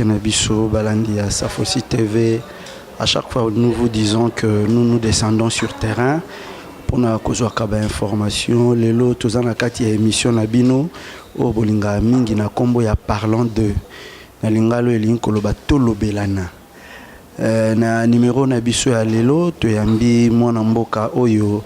Mbote na biso balandi ya Safosi TV. À chaque fois, nous vous disons que nous nous descendons sur terrain mpona kozwaka bainformation. Lelo toza na kati ya émission na bino oyo bolingaka mingi na nkombo ya Parlons 2, na lingalo elingi koloba tolobelana. Na numero na biso ya lelo, toyambi mwana mboka oyo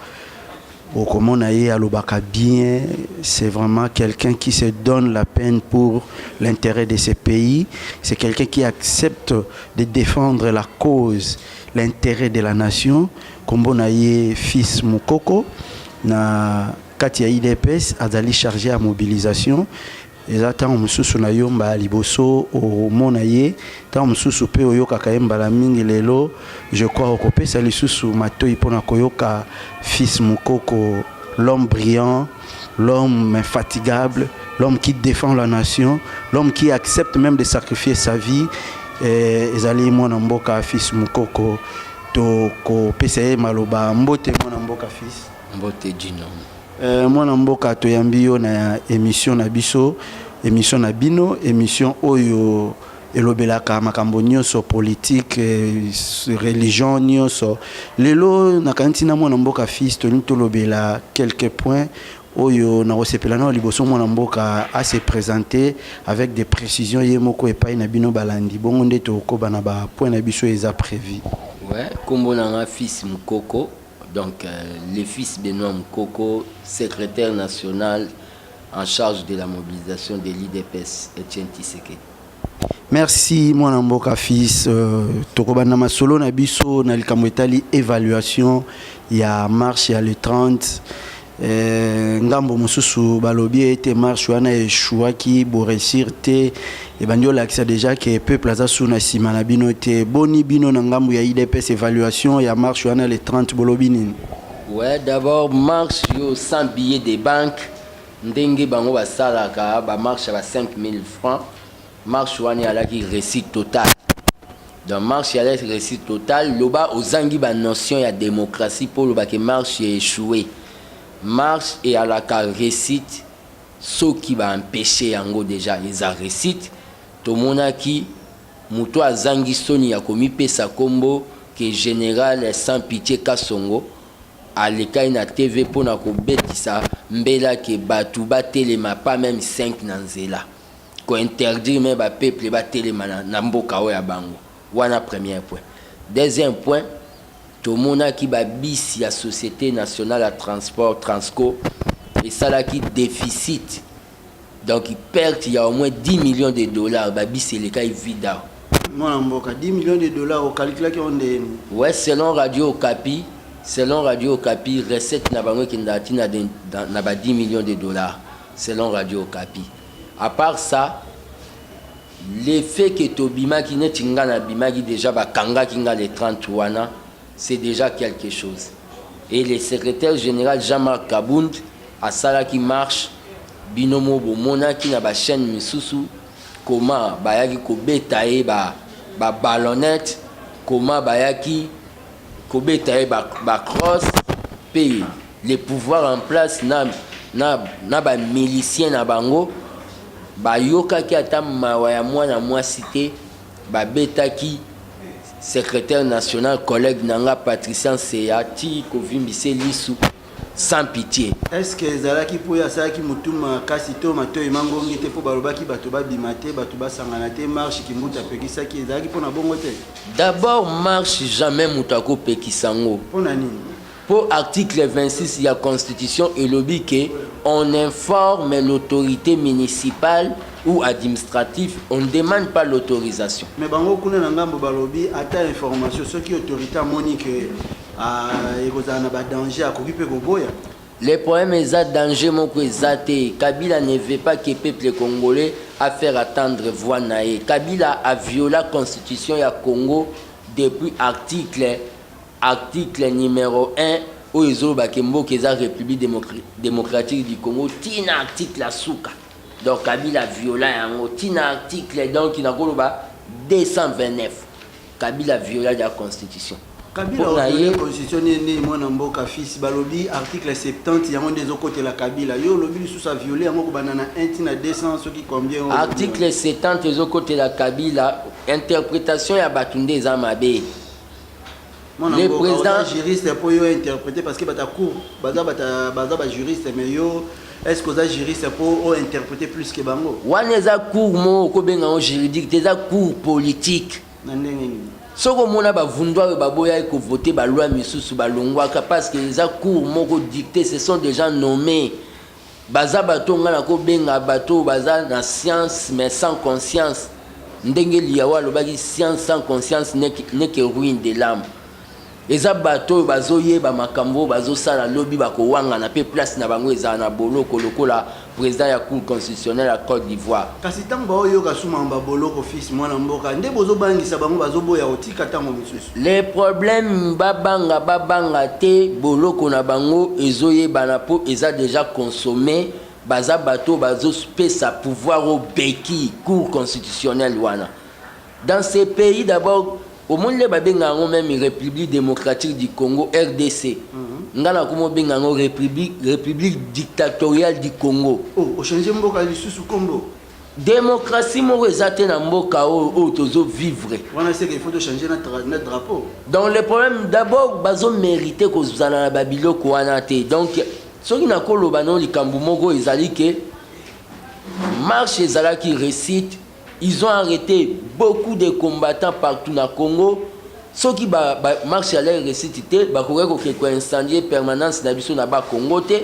okomona ye alobaka bien. C'est vraiment quelqu'un qui se donne la peine pour l'intérêt de ce pays. C'est quelqu'un qui accepte de défendre la cause, l'intérêt de la nation. Kombo na ye Fils Mukoko. Na kati ya UDPS, azali chargé ya mobilisation. Eza ntango mosusu na yo mbala liboso omona ye, ntango mosusu mpe oyokaka ye mbala mingi. Lelo, je crois, okopesa lisusu matoi mpona koyoka Fils Mukoko, l'homme brillant, l'homme infatigable, l'homme qui défend la nation, l'homme qui accepte même de sacrifier sa vie. Ezali mwana mboka Fils Mukoko. Tokopesa ye maloba. Mbote, mwana mboka Fils. Mbote, Dino. Mwana mboka, toyambi yo na émission na biso, émission na bino, émission oyo elobelaka makambo nyonso, politique, religion, nyonso. Lelo nakanisi na mwana mboka Fils tolingi tolobela quelques points oyo nakosepela nao. Liboso mwana mboka ase présenter avec des précisions ye moko epai na bino balandi, bongo nde tokoba na bapoint na biso eza prévu. Ouais, kombo na nga Fils Mukoko, donc le fils Benoît Mukoko, secrétaire national en charge de la mobilisation de l'UDPS Etienne Tshisekedi. Merci, mwana mboka Fils. Tokobanda masolo na biso na likambo etali évaluation ya marche ya le 30. Ngambo mosusu balobi ete marche wana échouaki, boréussir te, ebandi olakisa déjà ke peuple aza su na nsima na bino te. Boni bino na ngambo ya UDPS, évaluation ya marche wana le 30, bolobi nini? Ouais, d'abord, marche yo sans billet de banque, ndenge bango basalaka bamarche ya ba 5000 francs, marche wana ezalaki réussite totale. Donc marche ezalaki réussite totale. Loba ozangi banotion ya démocratie mpo olobaki marche échoué. Marche eyalaka réussite soki baempêche yango, déjà eza réussite. Tomonaki moto azangi soni ya komipesa nkombo ke général sans pitié Kasongo alekai na TV mpona kobetisa mbela ke bato batelema pas même 5 na nzela, kointerdire me bapeuple batelema na mboka oyo ya bango wana. Premier point. Deuxième point, tomonaki babisi ya Société nationale ya transport, Transco, esalaki déficit, donc perte ya au moins 10 millions de dollars. Babisi elekaki vide awa. Mwana mboka, 10 millions de dollars, okalkulaki yango ndeni? Ouais, selon Radio Okapi, selon Radio Okapi, recette na bango ekendaka ntina na ba 10 millions de dollars, selon Radio Okapi. À part ça, l'effet ke tobimaki, neti nga nabimaki déjà, bakangaki nga le 30 wana, c'est déjà quelque chose. Et le secrétaire général Jean-Marc Kabund asalaki marche. Bino mo bomonaki na bachaîne misusu koma bayaki kobeta ye baballonnette, koma bayaki kobeta ye bacrosse, mpe le pouvoir en place na bamilicien na bango bayokaki ata mawa ya mwana mwasi te. Babetaki secrétaire national, collègue na nga Patricien Seya, ti kovimbisa lisu sans pitié. Est ce que ezalaki mpo oyo asalaki motu makasi to matoi mangongi te, mpo balobaki bato babima te, bato basangana te, marche Kimbuta apekisaki, ezalaki mpo na bongo te? D'abord, marche, jamais moto akopekisa yango. Mpo na nini? Mpo article 26 ya constitution elobi ke on informe l'autorité municipale ou administrative, on ne demande pas l'autorisation. Mais bango kuna na ngambo balobi ata information, soki autorité amoni ke, ah, ekozala na badanger, akoki mpe koboya. Le problème eza danger moko eza te. Kabila ne veut pas que peuple congolais a faire attendre voix na ye. Kabila a viola constitution ya Congo depuis article numéro 1 oyo ezolobaka mboka eza République démocratique du Congo, ntina article ya suka. Donc Kabila viola yango ntina article, donc nakoloba 229, Kabila viola ya constitution. Kabila Mpo na oviole ye constitution nini mwana mboka fils balobi article 70 yango nde ezokotela Kabila yo olobi lisusu aviole yango kobanda na 1 ti na 200 soki combien oyo Article 70 ezokotela Kabila, interprétation ya bato nde eza mabe. Mwana Le mboka président oza juriste mpo yo interpréter, parce que bata cour baza bata baza bajuriste, mais yo, est ce que oza juriste mpo ointerpréter plus que bango? Wana eza cour moko okobenga yango juridique te, eza cour politique. Na ndenge nini? Soki omona bavundu oyo baboyaki kovote baloi misusu, balongwaka, parce que eza cour moko dicté. Ce sont des gens nommés, baza bato nga nakobenga bato oyo baza na science mais sans conscience. Ndenge Liawa alobaki, science sans conscience n'est que ruine de l'âme. Eza bato oyo bazoyeba makambo oyo bazosala, lobi bakowangana mpe place na bango ezala na boloko, lokola président ya Cour constitutionnelle ya Côte d'Ivoire. Kasi ntango baoyoka suma baboloko, fils, mwana mboka, nde bozobangisa bango, bazoboya kotika ntango mosusu. Le problème, babanga babanga te, boloko na bango ezoyebana mpo eza déjà consommé. Baza bato bazopesa pouvoir obeki Cour constitutionnelle wana dans ces pays. D'abord omoni nde babenga yango même République démocratique du Congo, RDC. Nga nakoma obenga yango République dictatoriale du Congo. Oh, ochange mboka lisusu kombo? Démocratie moko eza te na mboka oyo oyo tozovivre. Wana seke il faut tochange na drapeau. Donc le problème, d'abord bazomérite kozala na babiloko wana te. Donc soki nakoloba no likambo moko ezali ke marche ezalaki réussite. Ils ont arrêté beaucoup de combattants partout na Congo. Soki ba, ba marche alaki réussite te, bakoki kokende koincendie permanence na biso na Bakongo te.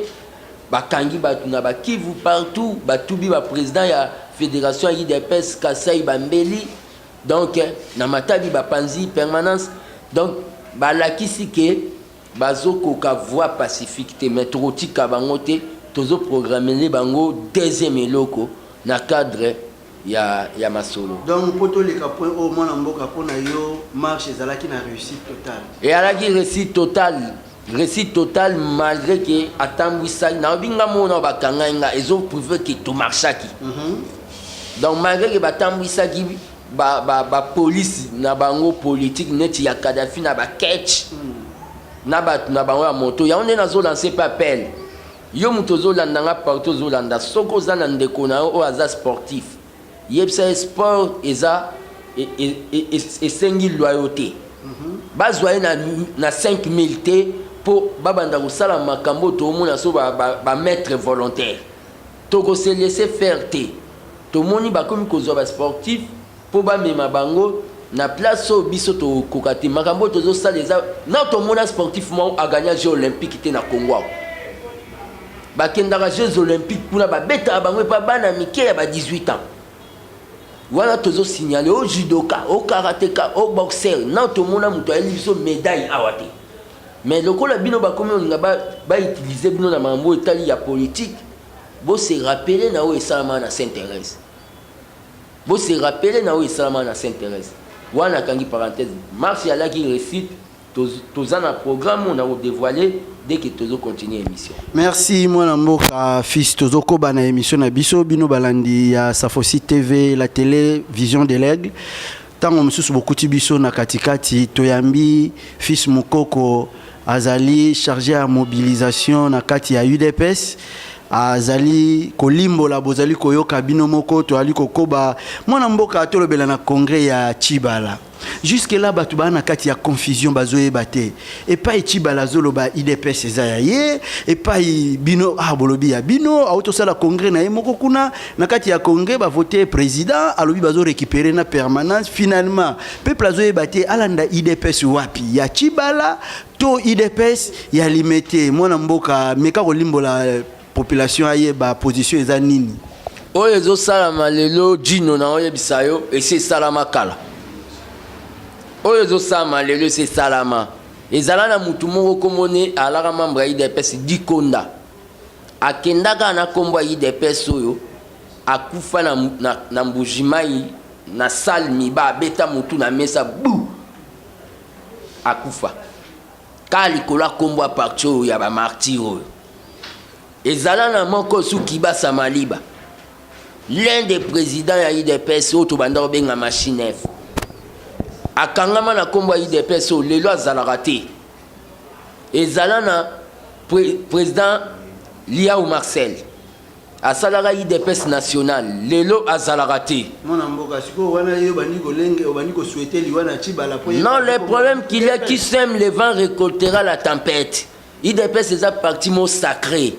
Bakangi bato na Bakivu partout, batubi baprésident ya fédération ya UDPS Kasai bambeli. Donc na Matadi bapanzi permanence. Donc balakisi ke bazokoka voie pacifique te, mais tokotika bango te. Tozoprogramele bango deuxième eloko na cadre ya masolo. Donc mpo toleka point oyo, mwana mboka, mpo na yo marche ezalaki na réussite totale? Eyalaki réussite totale, réussite totale, malgré ke atambwisaki nayobi nga mona bakangai nga, ezoprouve ke tomarchaki. Donc malgré ke batambwisaki bapolice ba, ba na bango politique neti ya Kadafi na baketch na bato na bango ya moto, yango nde nazolance mpe appel. Yo moto ozolanda nga partout, ozolanda, soki oza na ndeko na yo oyo aza sportif, yebisa ye sport eza esengi loyauté. Bazwa ye na 5000 te mpo babanda kosala makambo oyo toomona so bamaître volontaire. Tokose laisser faire te. Tomoni bakomi kozwa basportif mpo bamema bango na place oyo biso tokoka te. Makambo oyo tozosala eza na tomona sportif moko aganya jeu olympique te na Congo. Awa bakendaka Jeux olympique, kuna babetaka bango epa bana mike ya ba 18 ans. Wana tozosignale o judoka, o karateka, o boxer, na tomona moto ayeli biso médaille awa te. Mais lokola bino bakomi olinga bautilize bino na makambo oyo etali ya politique, bose rappeler na oyo esalama na Sainte Thérèse, bose rappeler na oyo esalama na Sainte Thérèse. Wana akangi parenthèse. Marche alaki réussite. Toza na programme oyo na kodévoile dès que tozocontinue émission. Merci, mwana mboka fils. Tozokoba na émission na biso. Bino balandi ya Safosi TV, la télé vision de l'Aigle, ntango mosusu bokuti biso na katikati, toyambi fils Mokoko, azali chargé ya mobilisation na kati ya UDPS, azali kolimbola, bozali koyoka bino moko. Toyali kokoba, mwana mboka, tolobela na congrès ya Chibala. Jusque là bato baa na kati ya confusion, bazoyeba te epai Chibala azoloba UDPS eza ya ye, epai bino ah, bolobi ya bino. Autosala congrès na ye moko kuna, na kati ya congrès bavote président, alobi bazorécupérer na permanence. Finalement peuple azoyeba te alanda UDPS wapi, ya Chibala to UDPS ya Limete. Mwana mboka, meka kolimbola population ayeba position eza nini. Oyo ezosalama lelo, Jino, na oyebisa yo, esi esalama kala. Oyo ezosalama lelo esi esalama. Ezala na mutu moko komone alaka membre ya UDPS, Dikonda, akendaka na nkombo ya UDPS oyo akufa na Mbujimai na salle Miba, abeta mutu na mesa bu, akufa kaka likolo ya nkombo ya parti oyo ya bamartyr. Oyo ezala na moko suki Basa Maliba, l'un des présidents ya UDPS oyo tobanda kobenga machine F. Akangama na kombo ya udps oyo lelo azalaka te. Ezala na president Liawu Marcel asalaka udps national lelo azalaka te. Mwana mboka sikoyo wana yo obandi kolenge obandi ko souhaiter liwa na Tshibala po Non le problème qu'il y a qui sème le vent recoltera la tempete. Udps eza parti moko sacre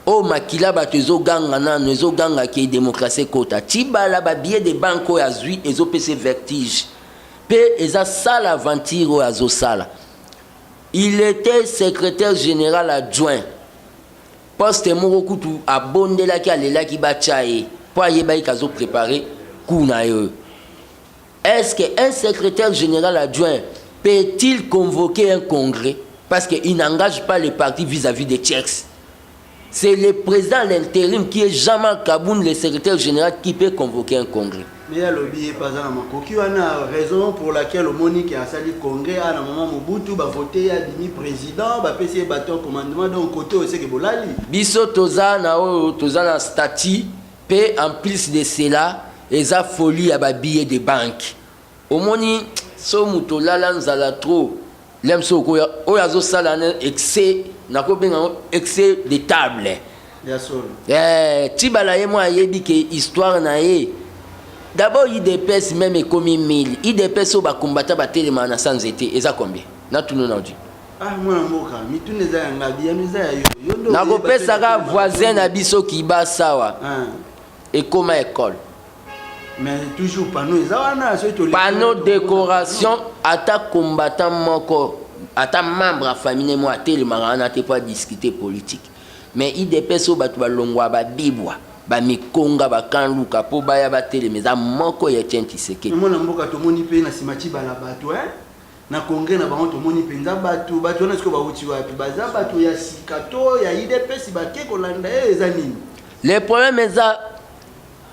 oyo makila bato ezo ganga nanu ezo ganga ke democratie ekota. Tshibala ba billets de banque oyo azui ezo pesa ye vertige pe eza sale aventure oyo azo sala. Il etait secretaire general adjoint poste moko kutu abondelaki alelaki batia ye po ayebaki ke azo preparer coup na ye oyo. Est ce que un secretaire general adjoint peut-il convoquer un congrès parce que il n'engage pas le parti vis-à-vis des tierces? C'est le president à l'interim qui est Jean-Marc Kabund le secretaire general qui peut convoquer un congrès. Mais ye alobi ye pe aza na makoki wana raison pour laquelle omoni ke asali congrès awa na moment Mobutu ba vote ye abimi president ba pesi ye baton commandement donc cote oyo seke bolali. Biso toza na oyo toza na statut pe en plus de cela eza folie ya ba billets de banque omoni soki mutu olala nzala trop Lem soki okoya oyo azo sala na excès nako benga yango excès de table. Ya solo. Eh Tshibala ye moko ayebi ke histoire na ye d'abord udps meme ekomi 1000 udps oyo ba combattants ba telemaka na sa nzete eza combien? Na tuna yo nao. Ah mwana mboka mituna eza ya nga biyano eza ya yo. Yo nde Nako pesa kaka voisin na biso Kibasa awa ekoma ecole. Mais toujours panneau eza wana soki toleki Panneau decoration ata combattant moko ata membre ya famille ne moko atelemaka wana te po a discuter politique. Mais udps oyo batu balongwa ba bibwa, ba mikonga, ba camp luka po baya batelema eza moko ya Etienne Tshisekedi. Mais mwana mboka tomoni pe na sima tshibala batu hein na congrès na bango tomoni penza batu batu wana sikoyo bawuti wapi baza batu ya sika to ya udps bake kolanda ye eza nini? Le problème eza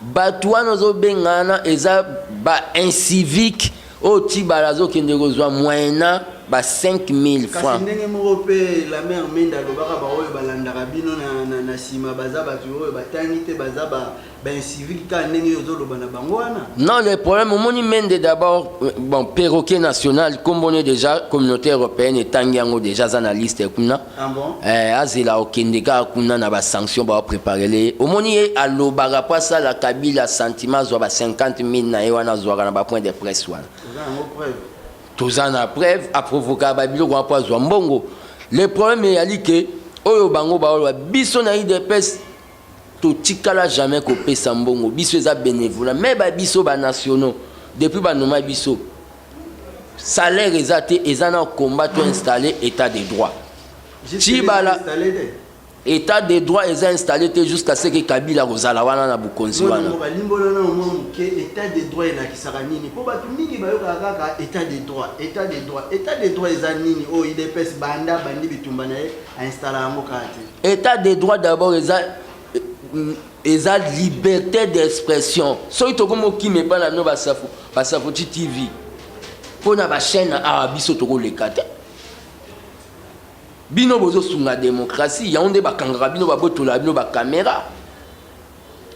Batu wana ozo benga wana eza ba incivique oyo Tshibala azo kende kozwa moyennant ba 5000 Kasi francs. ndenge moko pe Lamer Mende alobaka ba oyo balandaka bino na na na sima baza batu oyo batangi te baza ba ba incivique kaka ndenge yo ozo loba na bango wana. Non le problème omoni Mende d'abord bon perroquet national kombo ne dejà communaute europeenne etangi yango dejà aza na liste kuna. Ah bon? Eh, azela okende kaka kuna na ba sanction bao preparele ye. Omoni ye alobaka po asala Kabila sentiment azwa ba 50.000 na ye wana azwaka na ba point de presse wana. Oza nango preuve? Toza na preuve, a provokaka ba biloko wana po azwa mbongo. Le problème eyali ke oyo bango baoloba biso na udps totikala jamais kopesa mbongo, biso eza benevolat mais ba biso ba nationaux depuis ba nomma biso Salaire eza te eza na combat to installer etat de droit. Tshibala etat de droit eza installer te jusqu'à ce que Kabila akozala wana na bokonzi wana. Balimbola na mwa moke etat de droit elakisaka nini mpo bato mingi bayokaka kaka etat de droit etat de droit etat de droit eza nini oyo udps banda bandi bitumba na ye ainstalla yango kaka te. Etat de droit d'abord eza eza liberte d'expression soki tokomi okima epai na bino basafu basafuti tv mpo na bachaîne awa biso tokoleka te bino bozosunga démocratie yango nde bakangaka bino babotolaka bino bakamera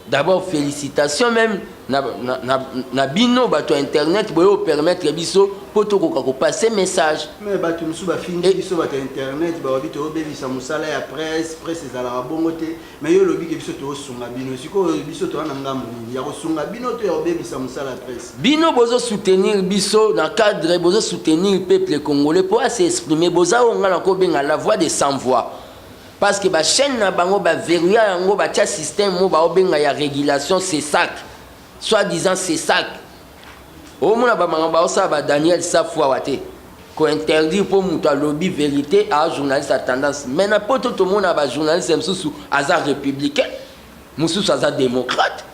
D'abord felicitations meme na, na, na, na bino bato ya internet boye opermettre biso mpo tokoka kopasser message. Mais bato mosusu bafingi biso bato ya internet balobi toobebisa mosala ya presse, presse ezalaka bongo te, mais yo olobi ke biso toosunga bino, sikoyo biso toza na ngambo nini ya kosunga bino to ya kobebisa mosala ya presse? Bino bozo soutenir biso na cadre bozo soutenir peuple congolais mpo a s'exprimer, boza oyo ngai nakobenga la voix des sans voix. Parce que ba chaines na bango ba verrouilla yango ba tia système moko bao benga ya régulation CESAC soit disant CESAC omona ba makambo bao sala ba Daniel Safu awa te ko interdire po mutu alobi verite a journaliste à tendance mais na poto tomona ba journaliste mosusu aza républicain mosusu aza démocrate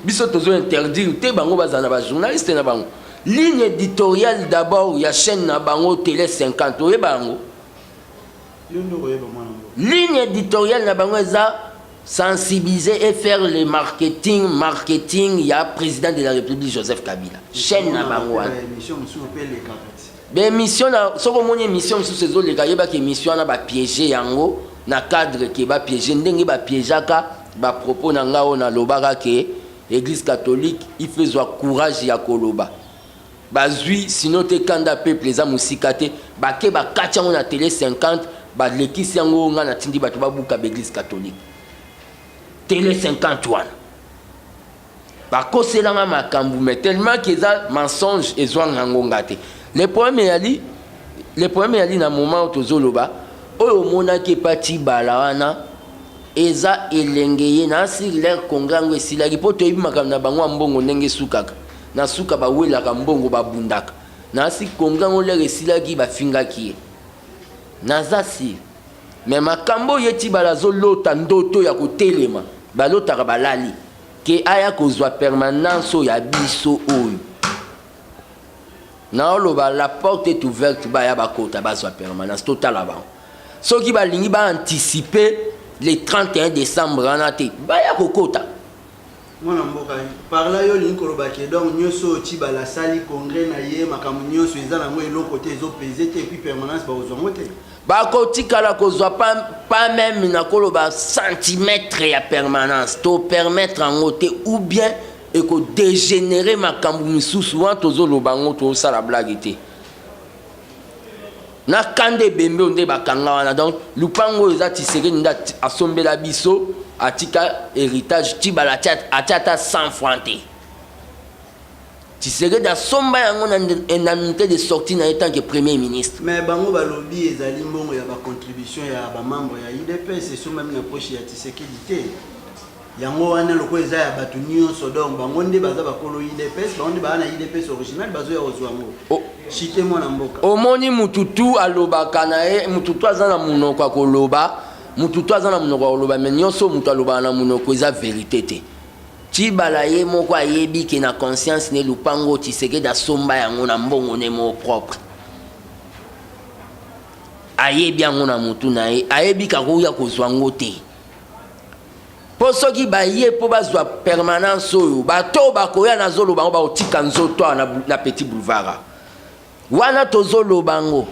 biso tozo interdire te bango bazala na ba journaliste na bango ligne éditoriale d'abord ya chaîne na bango télé 50 oyeba yango Yo nde okoyeba mwana mboka. Ligne editoriale na bango eza sensibiliser et faire le marketing marketing ya president de la Republique Joseph Kabila. Chaîne na bango wana. Émission mosusu mpe elekaka ti. Ba émission na soki omoni émission mosusu ezoleka yeba ke émission wana ba piéger yango na cadre ke ba piéger ndenge ba piégeaka ba propos na nga oyo nalobaka ke Eglise catholique il faut ezwa courage ya koloba. Bazwi sino te, kanda peuple eza mosika te. Bake bakati yango na tele 50, balekisi yango. Ngai natindi bato babuka baeglise catholique. Tele 50 wana bakoselanga makambo, mais tellement que eza mensonge, ezwanga yango nga te. Le problème eyali na moment oyo tozoloba, oyo omonaki epa Tibala wana, eza elenge ye na asiri. Leur congrès yango esilaki, mpo toyebi makambo na bango ya mbongo ndenge esukaka. Na suka bawelaka mbongo, babundaka na asi. Congrès yango, l'heure esilaki, bafingaki ye. Naza sûr, mais makambo oyo ye Tibala azolota, ndoto ya kotelema, balotaka balali ke aya kozwa permanence oyo ya biso oyo naoloba. La porte est ouverte, baya, bakota, bazwa permanence, totala bango. Soki balingi baanticipe le 31 décembre wana te, baya kokota. Mwana mboka, par là yo olingi koloba ke donc nyonso oyo Tibala asali, congrès na ye, makambo nyonso eza nango eloko te, ezopese te, et puis permanence bakozwa yango te? Bakotikala kozwa pas même nakoloba centimètre ya permanence. Topermettre yango te, ou bien ekodégénéré makambo misusu wana. Tozoloba yango, tozosala blague te. Na kanda ebembe oyo nde bakanga wana. Donc lupango oyo eza Tshisekedi nde asombela biso, atika héritage. Tibala atia ata 100 franc te. Tshisekedi asomba yango na indemnité de sortie na ye tant que premier ministre. Mais bango balobi ezali mbongo ya bacontribution ya bamembre ya UDPS, esombami na poche ya Tshisekedi te. Yango wana lokola eza ya bato nyonso, donc bango nde baza bakolo UDPS, bango nde baza na UDPS original, bazoya kozwa yango. Chite, mwana mboka. Omoni, mutu tu alobaka na ye, mutu tu aza na monoko ya koloba, mutu tu aza na monoko ya koloba, mais nyonso mutu alobaka na monoko eza vérité te. Tibala ye moko ayebi ke na conscience ne, lupango Tshisekedi asomba yango na mbongo ne moko propre. Ayebi yango na motu na ye, ayebi kakoya kozwa yango te. Mpo soki baye mpo bazwa permanence oyo, bato bakoya, nazoloba yango, bakotika nzoto awa na Petit Boulevard wana. Tozoloba yango,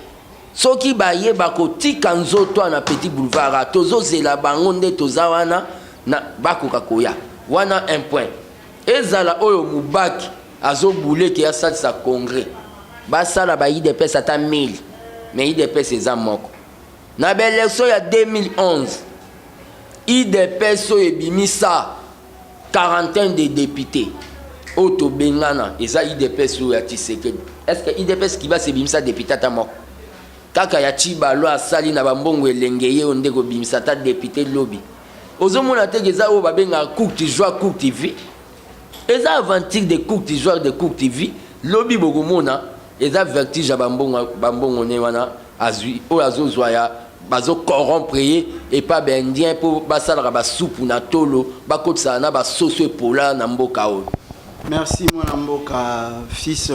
soki baye, bakotika nzoto awa na Petit Boulevard. Tozozela bango nde toza wana na bakoka koya wana. Un point ezala oyo mobaki azobuleke, asalisa congrès, basala ba UDPS ata 1000, mais UDPS eza moko. Na baélection ya 2011, UDPS oyo ebimisa 41 de député oyo tobengana, eza UDPS oyo ya Tshisekedi. Est ce que UDPS kibasi ebimisa député ata moko? Kaka ya Tshibalo asali na bambongo elenge ye oyo nde kobimisa ata député lobi. Ozomona teke eza oyo babengaka courte joie, courte vie. Eza aventure de courte joie, de courte vie. Lobi bokomona eza vertige ya bambongo, bambongo ne wana azwi oyo azozwa ya bazocorrompre ye epa baindien, mpo basalaka basupu na tolo, bakotisaka na basoso epola na mboka oyo. Merci, mwana mboka fils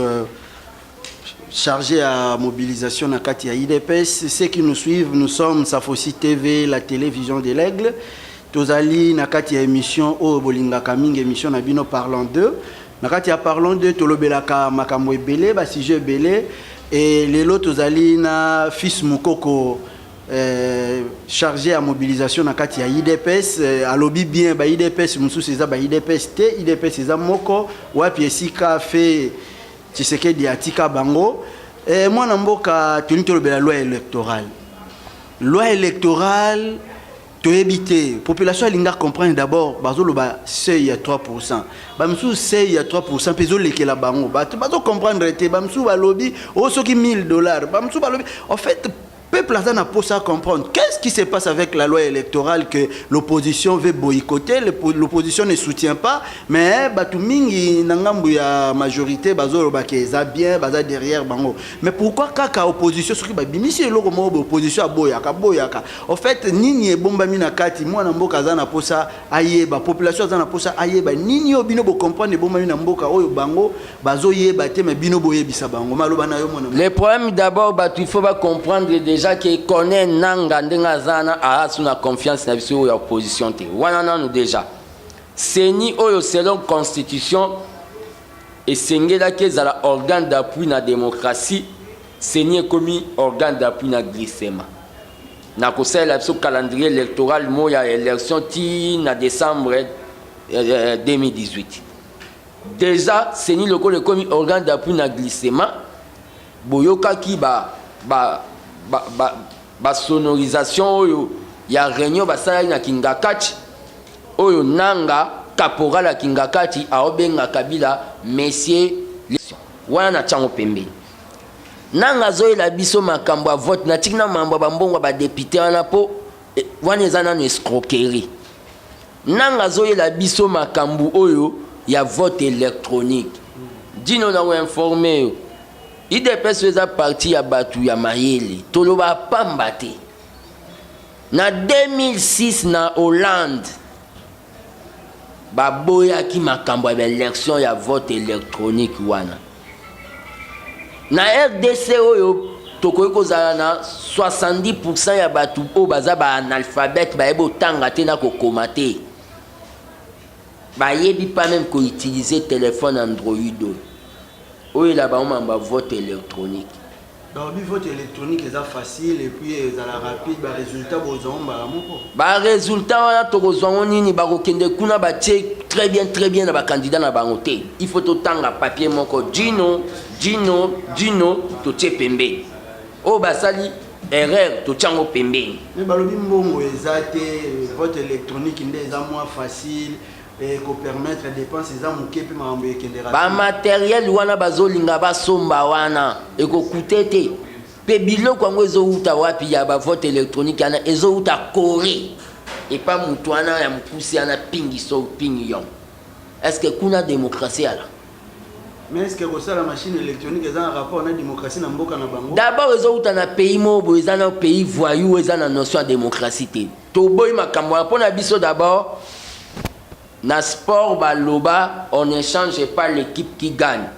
chargé à mobilisation na kati ya UDPS. Ceux qui nous suivent, nous sommes Safosi TV, la télévision de l'Aigle. Tozali na kati ya émission oyo bolingaka mingi, émission na bino Parlons 2. Na kati ya Parlons 2, tolobelaka makambo ebele, basujet ebele, et lelo tozali na fils Mokoko, chargé à mobilisation na kati ya UDPS. Alobi bien, ba UDPS mosusu eza ba UDPS te, UDPS eza moko. Wapi esika fe Tshisekedi atika bango? Mwana mboka, tolingi tolobela loi électorale. Loi électorale, toyebi te, population alinga comprendre d'abord. Bazoloba seuil ya 3, bamisusu seuil ya 3 mpe ezolekela bango, bato bazocomprendre te. Bamisusu balobi oyo soki 1000 dollars, bamisusu balobi. En fait, peuple aza na posa comprendre qu'est-ce qui se passe avec la loi électorale que l'opposition veut boycotter, l'opposition ne soutient pas, mais bato mingi na ngambu ya majorité bazoloba ke eza bien, baza derrière bango. Mais pourquoi kaka opposition, soki babimisi eloko moko boye, opposition aboyaka, boyaka? En fait, nini ebombami na kati? Mwana mboka aza na posa ayeba, population aza na posa ayeba nini oyo bino bocomprendre ebombami na mboka oyo bango bazoyeba te, mais bino boyebisa bango. Maloba na yo, mwana mboka. Le problème d'abord, bato il faut bacomprendre déjà ke Corneille Nanga, ndenge aza wana, aza na confiance na biso oyo ya opposition te. Wana nanu déjà CENI oyo, selon constitution, esengelaki ezala organe d'appui na démocratie. CENI ekomi organe d'appui na glissement na kosalela biso calendrier électoral mo ya élection ti na décembre 2018. Déjà CENI lokola ekomi organe d'appui na glissement, boyokaki ba ba ba ba, ba sonorisation oyo ya réunion basalaki na Kingakati, oyo Nanga caporal ya Kingakati aobenga Kabila monsieur wana na tiango pembeni. Nanga azoyela biso makambo ya vote, natiki na mambo ya bambongo ya badéputé wana mpo wana eza nano escroquerie. Nanga azoyela biso makambo oyo ya vote électronique. Dino na koinformer yo, UDPS oyo eza parti ya bato ya mayele, toloba pamba te. Na 2006 na Hollande baboyaki makambo ya baélection ya vote électronique wana. Na RDC oyo tokoki kozala na 70 ya bato oyo baza baanalphabète, bayebi otanga te na kokoma te, bayebi pas même koutiliser téléphone Android oyo oyela bango mambo ya vote électronique. Balobi vote électronique eza facile et puis ezala rapide, barésultat bozwango mbala moko. Barésultat wana tokozwango nini? Bakokende kuna, batie très bien, très bien na bacandidat na bango te. Il faut totanga papier moko, dino dino dino, totie pembeni. Oyo basali erreur, totie yango pembeni. Mais balobi mbongo eza te, vote électronique nde eza mwa facile, ekopermettre dépense eza moke mpe makambo ekende rapide. Bamatériel wana bazolinga basomba wana ekokute te, mpe biloko yango ezowuta wapi? Ya bavote électronique wana ezowuta Corée, epa motu wana ya mokusi wana pingi so pingi yong. Est ce que kuna démocratie ala? Mais est ce que kosala machine électronique eza na rapport na démocratie na mboka na bango? D'abord ezowuta na pays moko boye, eza na pays voyou, eza na notion ya démocratie te. Toboyi makambo wana mpo na biso. D'abord na sport baloba: on ne change pas l'équipe qui gagne.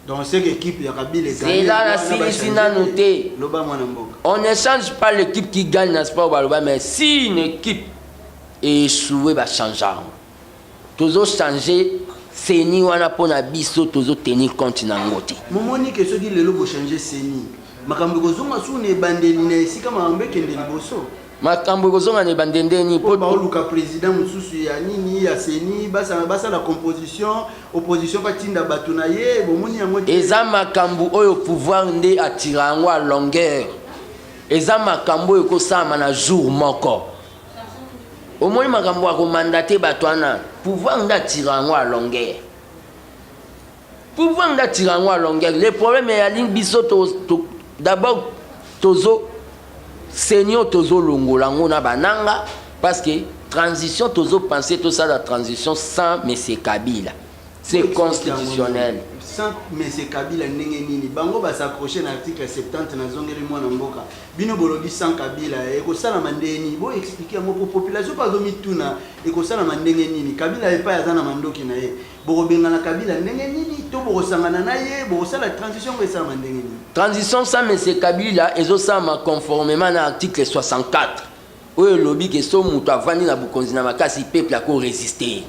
Donc c'est que équipe ya Kabila. Zela, nasilisi nanu te. Loba, mwana mboka. On ne change pas l'équipe qui gagne na sport baloba, mais si une équipe échoué, bachange yango. Tozochange CENI wana mpo na biso tozotenir compte na yango te. Momoni ke soki lelo bochange CENI, makambo ekozonga su na ebandeli na esika makambo ekende liboso. Makambo ekozonga na ebandeli ndeni? Po baoluka président mosusu ya nini ya CENI, basala composition, opposition batinda bato na ye, bomoni yango te? Eza makambo oyo pouvoir nde atira yango à longueur. Eza makambo oyo ekosalama na jour moko. Omoni makambo ya komandate bato wana, pouvoir nde atira yango à longueur, pouvoir nde atira yango à longueur. Le problème eyali biso d'abord tozo CENI oyo tozolongola yango na bananga, parce que transition, tozopense tosala transition sans monsieur Kabila, c'est constitutionnel. Sans monsieur Kabila ndenge nini? Bango bas'accroche na article 70. Nazongeli mwana mboka, bino bolobi sans Kabila, ekosalama ndenge nini? Boexpliquer yango po population mpo azomituna ekosalama ndenge nini. Kabila epai aza na mandoki na ye, bokobengana Kabila ndenge nini to bokosangana na ye? Bokosala transition ngo esalama ndenge nini? Transition sans monsieur Kabila ezosalama conformément na article 64 oyo elobi ke so moto avandi na bokonzi na makasi, peuple akorésister.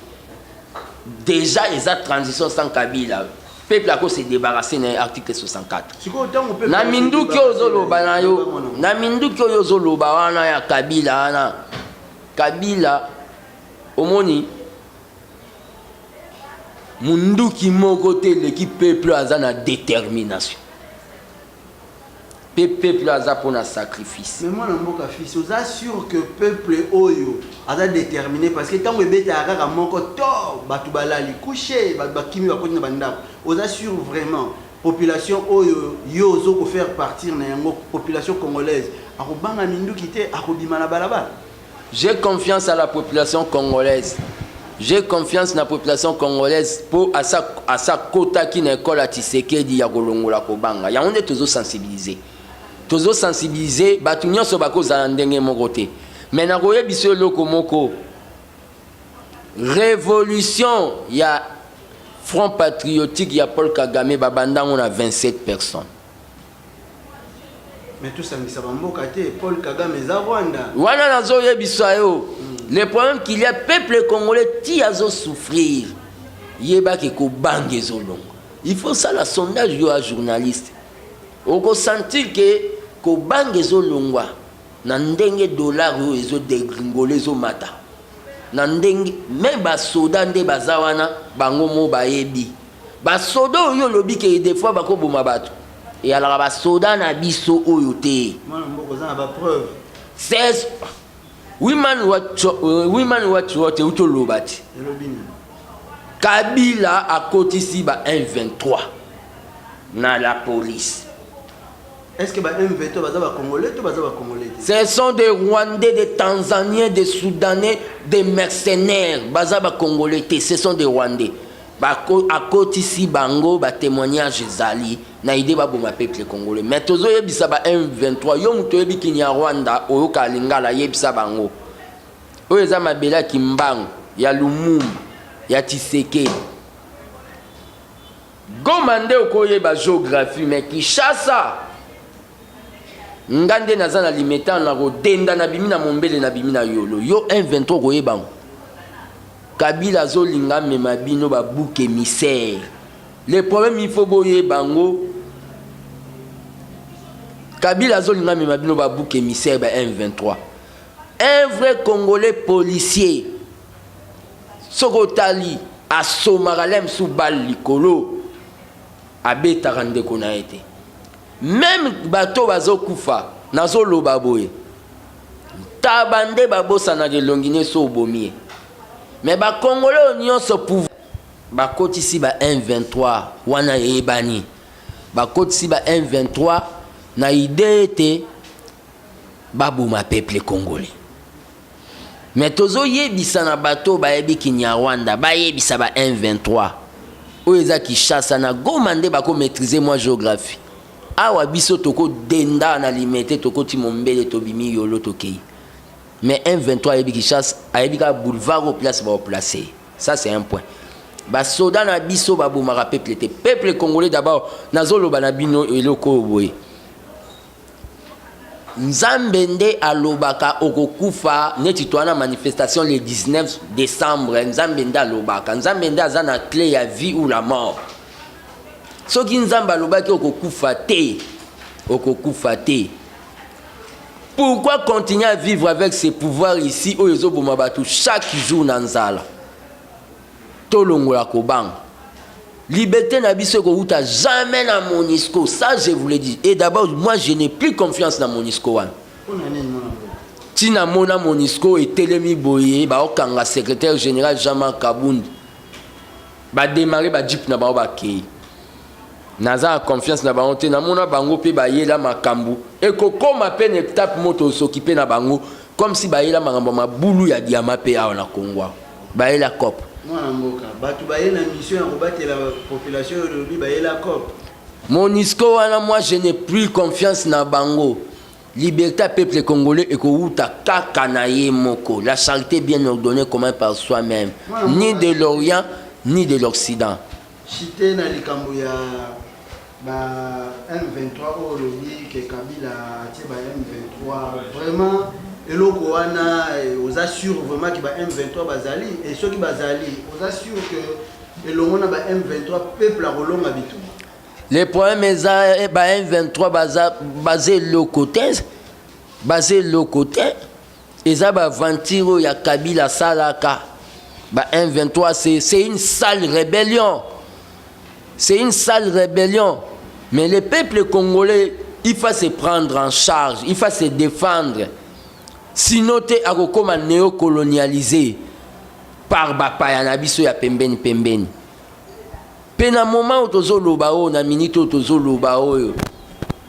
Déjà eza transition sans Kabila, peuple ako se débarrasser na article 64. Sikoyo ntango peuple Na minduki oyo ozoloba na yo, na minduki oyo ozoloba wana ya Kabila wana, Kabila omoni munduki moko te eleki peuple aza na détermination mpe peuple aza mpona sacrifice. Mais mwana mboka fils, oza sûr que peuple oyo aza déterminé? Parce que ntango ebetaka kaka moko to bato balali couché, bato bakimi, bakoti na bandako. Oza sûr vraiment population oyo yo ozo kofaire partir na yango, population congolaise akobanga minduki te, akobima na balabala? J'ai confiance à la population congolaise, j'ai confiance na population congolaise mpo asa kotaki na ekole ya Tshisekedi ya kolongola kobanga. Yango nde tozosensibiliser, tozosensibiliser bato nyonso. Bakozala ndenge moko te, me nakoyebisa eloko moko: révolution ya Front patriotique ya Paul Kagame, babandango na 27 personnes. Mais tosangisa bamboka te, Paul Kagame eza Rwanda. Wana nazoyebisa yo, le problème qu'il y a, peuple congolais ti azosouffrir, yebaki kobanga ezolonga. Il faut sala sondage yo ya journaliste, okosentir ke kobanga ezolongwa na ndenge dollar oyo ezodégringoler, ezomata na ndenge me basoda nde baza wana, bango mo bayebi. Basoda oyo olobi ke des fois bakoboma bato, eyalaka basoda na biso oyo te. Mwana mboka, oza na bapreuve? 16 Women Watch Watch euti oloba ti. Elobi nini? Kabila akotisi ba 123 na la police. Est ce que ba M23 baza bacongolais to baza bacongolais te? Ce sont des Rwandais, des Tanzaniens, des Soudanais, des mercenaires. Baza ba Congolais te, ce sont des Rwandais. Bako akotisi bango, ba témoignage ezali na idée baboma peuple congolais. Mais tozoyebisa ba M23, yo moto oyebi Kinyarwanda, oyoka Lingala, yebisa bango. Oyo eza mabele ya Kimbangu, ya Lumumba, ya Tshisekedi. Goma nde okoyeba géographie, mais Kinshasa, nga nde naza na Limete na kodenda, nabimi na Mombele, nabimi na Yolo. Yo 123 okoyeba ngo. Kabila azolinga amema bino babouc émissaire. Le problème, il faut boyeba yango, Kabila azolinga amema bino babouc émissaire ba 123. Un vrai Congolais policier, soki otali, asomaka lem su bale likolo, abetaka ndeko na ye te. Même bato bazokufa, nazoloba boye, ntaba nde babosanaka elongi nyonso obomi ye. Me bakongole oyo nyonso pouvoir bakotisi ba 123 wana, eyebani bakotisi ba 123 na idée ete baboma peuple congolais. Me tozoyebisa na bato bayebi Kinyarwanda, bayebisa ba 123, oyo eza Kinshasa na Goma nde bakomaîtrise mwa géographie. Awa biso tokodenda na Limete, tokoti Mombele, tobimi Yolo, tokei. Mais 123 ayebi Kinshasa, ayebi kaka boulevard oyo place baoplace. Ça, c'est un point. Basoda na biso babomaka peuple te. Peuple congolais, d'abord nazoloba na bino eloko oyo boye: Nzambe nde alobaka okokufa. Neti toa na manifestation le 19 décembre, Nzambe nde alobaka, Nzambe nde aza na clé ya vie ou la mort. Soki Nzambe alobaki okokufa te, okokufa te. Pourquoi continuer à vivre avec ce pouvoir ici oyo ezoboma bato chaque jour na nzala? Tolongola kobanga. Liberté na biso ekowuta jamais na MONUSCO, ça je vous le dis. Et d'abord, moi, je n'ai plus confiance na MONUSCO wana. Mpona nini, mwana mboka? Ntina mona MONUSCO etelemi boye, baokanga secrétaire général Jean-Marc Kabund, badémarre bajeep na bango, bakei. Naza na confiance na bango te. Namona bango mpe bayela makambo ekokóma mpe na étape mo tosoki mpe na bango, comme si bayela makambo ya mabulu ya diama mpe awa na Congo, awa bayela coop. Mwana mboka, bato baye na mission ya kobatela population, oyo olobi bayela coop? MONUSCO wana, moi, je n'ai plus confiance na bango. Liberté ya peuple congolais ekowuta kaka na ye moko. La charité bien ordonnée commence par soi-même. Ni de l'Orient ni de l'Occident. Chite na likambo ya ba M23 oyo olobi ke Kabila atie ba M23, vraiment eloko wana oza sûr vraiment ke ba M23 bazali? E soki bazali, oza sûr ke elongo na ba M23 peuple akolonga bitumba? Le problème eza ba M23 baza eloko te, baza eloko te. Eza baaventure oyo ya Kabila asalaka. Ba M23, c'est une sale rébellion, c'est une sale rébellion. Mais le peuple congolais, il faut se prendre en charge, il faut se défendre, sinon te akokóma néocolonialisé par bapaya na biso ya pembeni pembeni. Mpe na moment oyo tozoloba oyo, na minute oyo tozoloba oyo,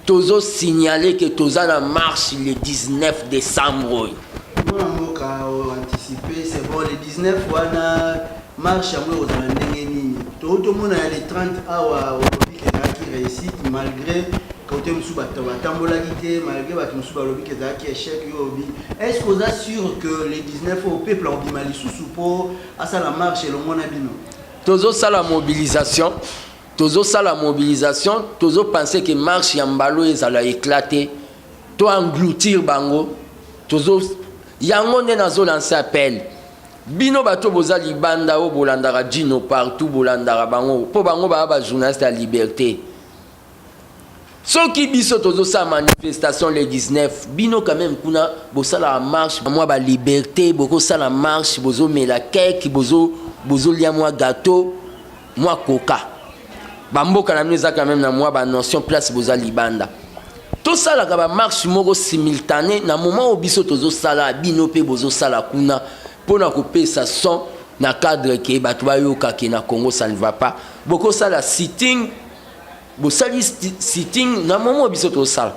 tozosignale ke toza na marche le 19 décembre oyo. Mwana mboka, anticiper, c'est bon. Le 19 wana, marche yango ekozala ndenge nini? Tomona ya le 30 awa, olobi ke ezalaki réussite malgré côté mosusu bato batambolaki te, malgré bato mosusu balobi ke ezalaki échec. Yo olobi, est ce que oza sûr que le 19 oyo peuple akobima lisusu mpo asala marche elongo na bino? Tozosala mobilisation, tozosala mobilisation, tozopense ke marche ya mbalo ezala éclate, to engloutir bango. Tozo yango nde nazolanse appel. Bino bato boza libanda oyo bolandaka Djino partout, bolandaka bango mpo bango baya bajournaliste ya liberté. Soki biso tozosala manifestation le 19, bino quand même kuna bosalaka marche mwa baliberté, bokosala marche, bozomela keke, bozolia mwa gâteau, mwa coca. Bamboka na bino eza quand même na mwa banotion place boza libanda. Tosalaka bamarche moko simultané na moment oyo biso tozosala, bino mpe bozosala kuna, mpona kopesa son na cadre ke bato bayoka ke na Congo ça ne va pas. Bokosala sitting, bosali sitting na moment oyo biso tozosala.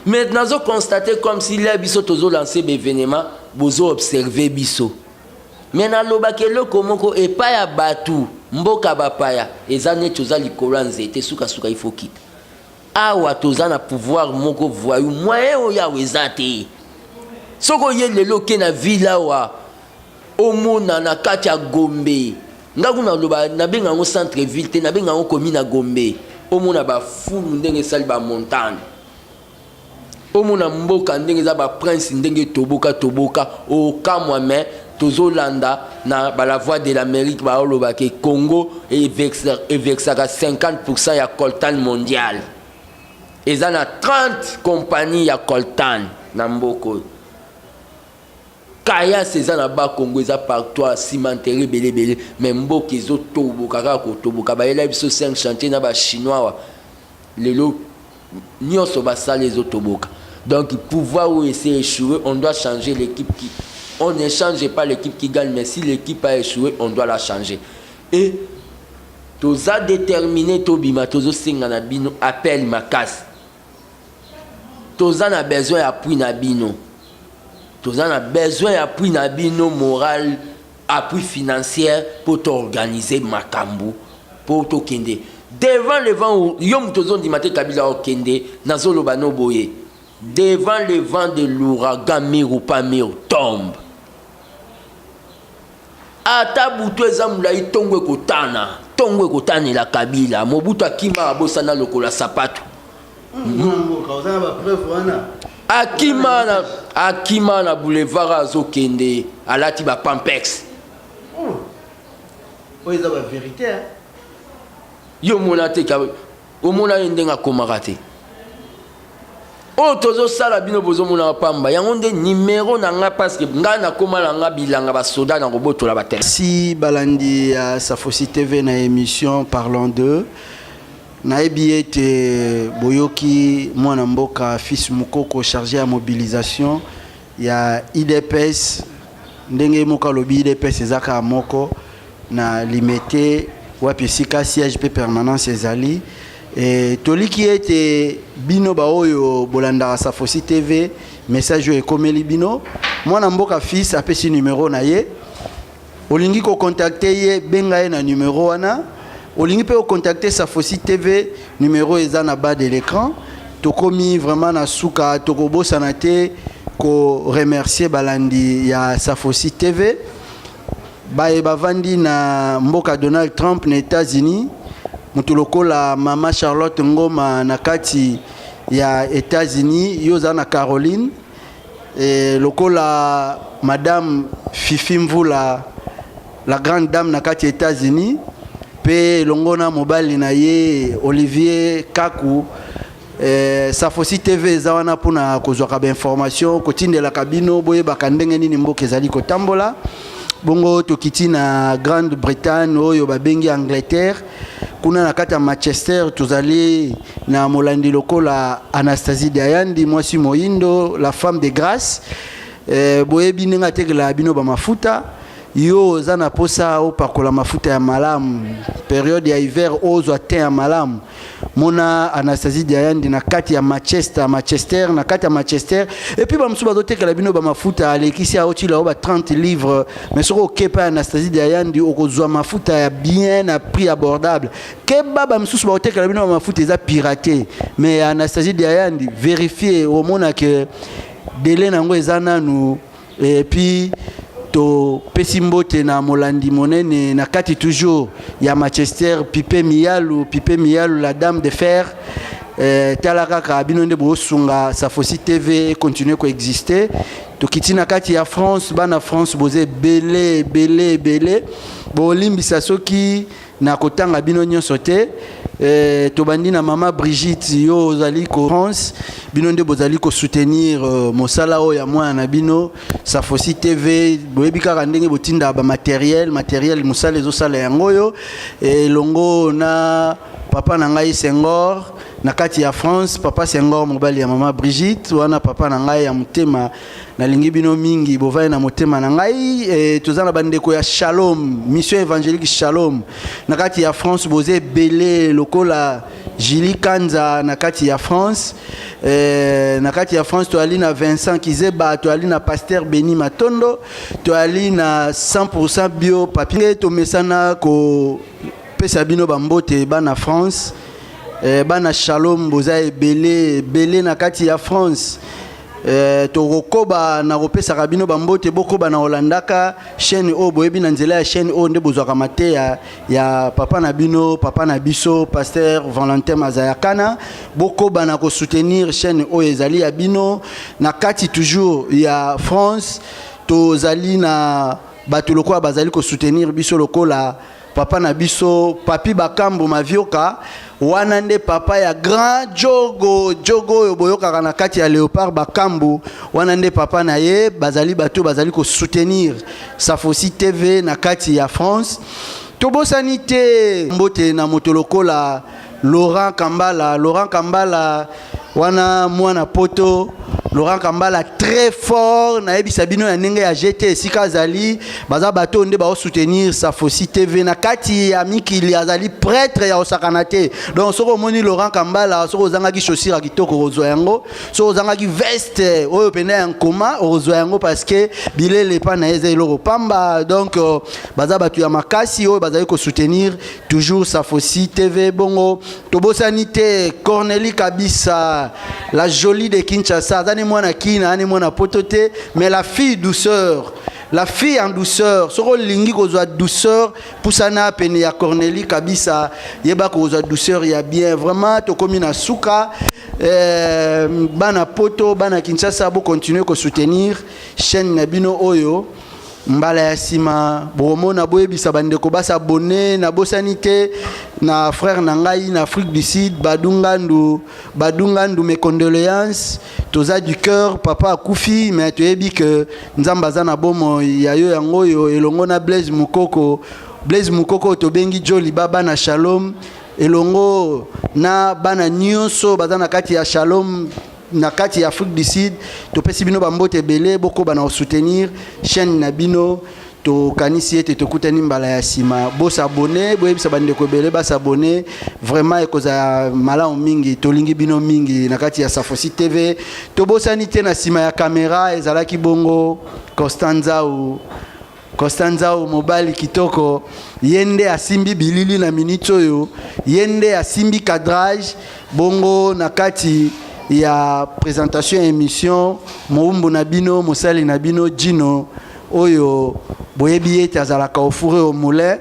Mais nazoconstater comme si là biso tozolancer baévénement, bozoobserver biso. Mais nalobaki eloko moko epai ya bato mboka bapaya, eza neti oza likolo ya nzete, sukasuka ifo kita. Awa toza na pouvoir moko voyou, moyen oyo awa eza te. Soki oye lelo, oke na ville awa, omona na kati ya Gombe, nga kuna naloba, nabenga yango centre ville te, nabenga yango komi na Gombe, omona bafulu ndenge esali bamontagne, omona mboka ndenge eza, baprince ndenge toboka toboka, okamwa. Mais tozolanda na bala Voix de l'Amérique, baolobaka Congo eversaka 50 ya coltan mondial, eza na 30 compagnie ya coltan na mboka oyo. Kayas eza na Bakongo, eza partout, cimenterie ebele ebele. Mais mboka ezotoboka kaka kotoboka. Bayela biso 5 chantier na bachinois wa lelo nyonso basala, ezotoboka. Donc pouvoir oyo esi échoué, on doit changer l'équipe qui, on ne change pas l'équipe qui gagne, mais si l'équipe a échoué, on doit la changer. Et toza déterminé, tobima, tozosenga na bino appel makasi. Toza na besoin ya appui na bino, toza na besoin ya appui na bino moral, appui financière, mpo toorganiser makambo mpo tokende devant le vent. Yo moto ozondima te Kabila okende, nazoloba no boye: devant le vent de l'ouragan, mur ou pas mur tombe. Ata butu eza molai, ntongo ekotana, ntongo ekotanela Kabila. Mobutu akima, abosana lokola sapato. Akima na boulevard, azokende, alati bapampex. Oyo eza bavérité. Yo omona te, omona ye ndenge akomaka te. Oyo tozosala, bino bozomona pamba. Yango nde nimero na nga, parce que ngai nakóma na nga bilanga, basoda na kobotola batele. Si balandi ya Safosi TV na émission Parlons 2, nayebi ete boyoki mwana mboka Fils Mukoko, chargé ya mobilisation ya UDPS, ndenge moko alobi UDPS eza kaka moko na Limete, wapi esika siège mpe permanence ezali. Toliki ete bino baoyo bolandaka Safosi TV, message oyo ekomeli bino. Mwana mboka Fils apesi numero na ye. Olingi kocontacter ye, benga ye na numero wana. Olingi mpe ocontacter Safosi TV, numero eza na bas de l'écran. Tokomi vraiment na suka. Tokobosana te koremercier balandi ya Safosi TV baye bavandi na mboka Donald Trump na États-Unis, moto lokola mama Charlotte Ngoma na kati ya États-Unis, yo oza na Caroline, lokola madame Fifi Mvula, la grande dame na kati ya États-Unis, mpe elongo na mobali na ye Olivier Kaku. Safosi TV eza wana mpona kozwaka bainformation, kotindelaka bino boyebaka ndenge nini mboka ezali kotambola. Bongo tokiti na Grande-Bretagne, oyo babengi Angleterre, kuna na kati ya Manchester, tozali na molandi lokola Anastasie Diayandi, mwasi moyindo, la femme de grâce. Boyebi ndenge atekelaka bino bamafuta. Yo oza na posa opakola mafuta ya malamu, période ya hiver, ozwa te ya malamu, mona Anastasie Diayandi na kati ya Manchester, na kati ya Manchester. Et puis bamosusu bazotekela bino bamafuta alekisi, aotila oyo ba 30 livres, mais soki okepa Anastasie Diayandi, okozwa mafuta ya bien na prix abordable. Keba, bamosusu baotekela bino bamafuta eza piraté, mais Anastasie Diayandi, vérifie, omona ke délai nango eza nanu. Et puis topesi mbote na molandi monene na kati toujours ya Manchester, Pipe Miyalu, Pipe Miyalu, la dame de fer. Tala kaka bino nde bosunga Safosi TV continue koexister. Tokiti na kati ya France. Bana France boza ebele ebele ebele, bolimbisa soki na kotanga bino nyonso te. Tobandi na mama Brigitte, yo ozali ko France, bino nde bozali kosoutenir mosala oyo ya mwana na bino Safosi TV. Boyebi kaka ndenge botindaka bamatériel, matériel mosala ezosala yango oyo, elongo na Papa na ngai Senghor na kati ya France, papa Senghor mobali ya mama Brigitte, wana papa na ngai ya motema, nalingi bino mingi, bovai na motema na ngai. E, toza na bandeko ya Shalom, Mission Évangélique Shalom na kati ya France, boza ebele lokola Julie Kanza na kati ya France. E, na kati ya France toali na Vincent Kizeba, toali na Pasteur Beni Matondo, toali na 100% bio papier. Tomesana kopesa bino bambote bana France, eh, bana Shalom, boza ebele ebele na kati ya France. Eh, tokokoba na kopesaka bino bambote, bokoba na kolandaka chaîne oyo boyebi. Na nzela ya chaîne oyo nde bozwaka mateya ya papa na bino, papa na biso, Pasteur Valentin Mazayakana. Bokoba na kosoutenir chaîne oyo ezali ya bino. Na kati toujours ya France, tozali na bato lokola bazali kosoutenir biso, lokola papa na biso Papi Bakambo Mavioka, wana nde papa ya grand Jogo Jogo oyo boyokaka na kati ya Léopard. Bakambu wana nde papa na ye. Bazali bato bazali kosoutenir Safosi TV na kati ya France. Tobosani te mbote na moto lokola Laurent Kambala. Laurent Kambala wana mwana poto, Laurent Kambala très fort, nayebisa bino ya ndenge ya gt esika azali. Baza bato oyo nde baosoutenir Safosi TV na kati ya mikili. Azali prêtre ya kosakana te. Donc soki omoni Laurent Kambala, soki ozangaki chaussure ya kitoko, okozwa yango. Soki ozangaki veste oyo pene ya nkoma, okozwa yango, parce que bilele epa na ye eza eloko pamba. Donc baza bato ya makasi oyo bazali kosoutenir toujours Safosi TV. Bongo tobosani te Cornélie Kabisa, la jolie de Kinshasa. Aza ni mwana kina, ani mwana poto te, mais la fille douceur, la fille en douceur. Soki olingi kozwa douceur, pusana pene ya Cornélie Kabisa, yeba kozwa douceur ya bien. Vraiment, tokomi na suka. Bana poto, bana Kinshasa, bocontinue kosoutenir chaîne na bino oyo. Mbala ya nsima bokomona, boyebisa bandeko basabone. Nabosani te na frère na ngai na Afrique du Sud, Badungandu. Badungandu, mes condoléances, toza du cœur. Papa akufi, mais toyebi ke Nzambe aza na bomoi ya yo. Yango oyo elongo na Blaise Mukoko. Blaise Mukoko oyo tobengi Joli Baba na Shalom, elongo na bana nyonso baza na kati ya Shalom na kati ya Afrique du Sud, topesi bino bambote ebele. Bokoba na kosoutenir chaîne na bino. Tokanisi ete tokutani mbala ya nsima. Bosabone, boyebisa bandeko ebele basabone. Vraiment, ekozala malamu mingi. Tolingi bino mingi na kati ya Safosi TV. Tobosani te, na nsima ya kamera ezalaki bongo Constant Nzau. Constant Nzau, mobali kitoko, ye nde asimbi bilili na minute oyo, ye nde asimbi cadrage. Bongo na kati ya présentation ya émission, mowumbu na bino, mosali na bino Jino, oyo boyebi ete azalaka au four et au moulin.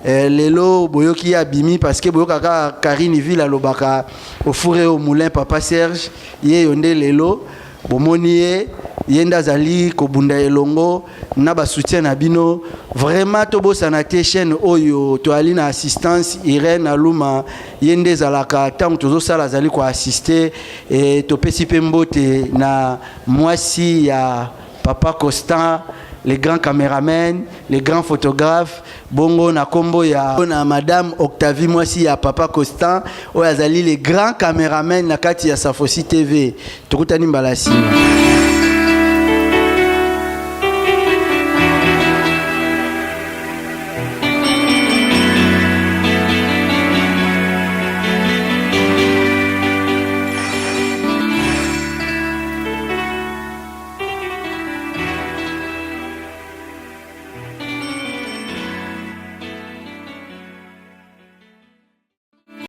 Lelo boyoki ye abimi, parce que boyokaka Karine Ville alobaka au four et au moulin, papa Serge. Ye yo nde lelo bomoni ye, ye nde azali kobunda elongo na basoutien na bino. Vraiment, tobosana te chaîne oyo toali na assistance Irène Aluma, ye nde ezalaka ntango tozosala, azali koassiste. E, topesi mpe mbote na mwasi ya papa Constant, les grands caméramen, les grands photographes. Bongo na kombo ya na madame Octavie, mwasi ya papa Constant, oyo azali le grand caméraman na kati ya Safosi TV. Tokutani mbala nsima.